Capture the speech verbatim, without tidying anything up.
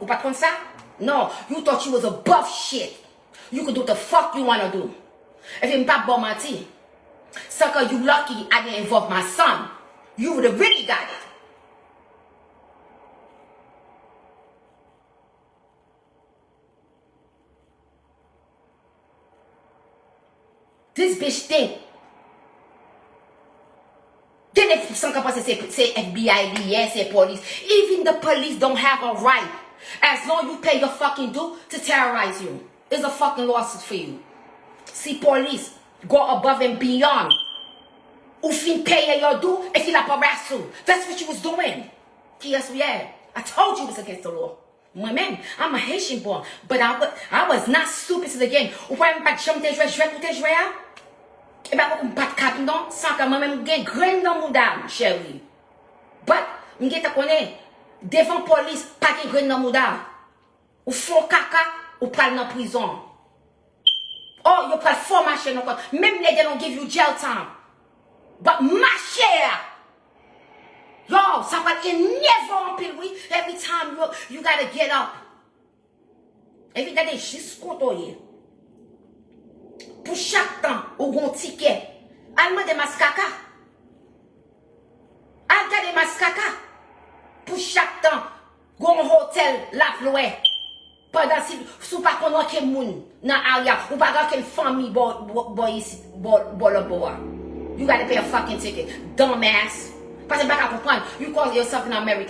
Ou pa t konn sa? No, you thought you was above shit. You could do what the fuck you wanna do. Epi m p ap ba w manti. Sucker, you lucky I didn't involve my son. You would have really got it. This bitch think. Gen de san ka panse se, se F B I li ye, se polis. Even the police don't have a right. As long you pay your fucking due to terrorize you. It's a fucking lawsuit for you. Si polis go above and beyond. Ou fin peye yo due, e fi la pa harass ou. That's what you was doing. Kiyès ou ye? I told you it was against the law. Mwen menm, I'm a Haitian born, but I was, I was not stupid to the game. Ou kwè m pa t janm te jwe jwèt ou te jwe a? E pa pou m pa t kab non, san ke mwen menm m gen grenn nan mouda m, cheri. But, m gentan konnen, devan polis, pa gen grenn nan mouda. Ou fè w kaka, ou pral nan prizon. Oh, yo pral fè w mache nan kòt. Menm they don't give you jail time. But mache a! Yo, sa pral enerve w anpil, wi. Every time you, you gotta get up. Epi gade jis kote w ye. Pou chak tan ou gon tikè, al mande maskaka. Al gade maskaka. Pou chak tan gon hotel l ap lwe. Pandan si, si w pa konn okenn moun nan area, ou pa gen okenn fanmi bò, bò, bò isit, bò, bò lòt bò a. You gotta pay a fucking ticket. Dumbass. Paske m pa ka konprann. You call yourself in America.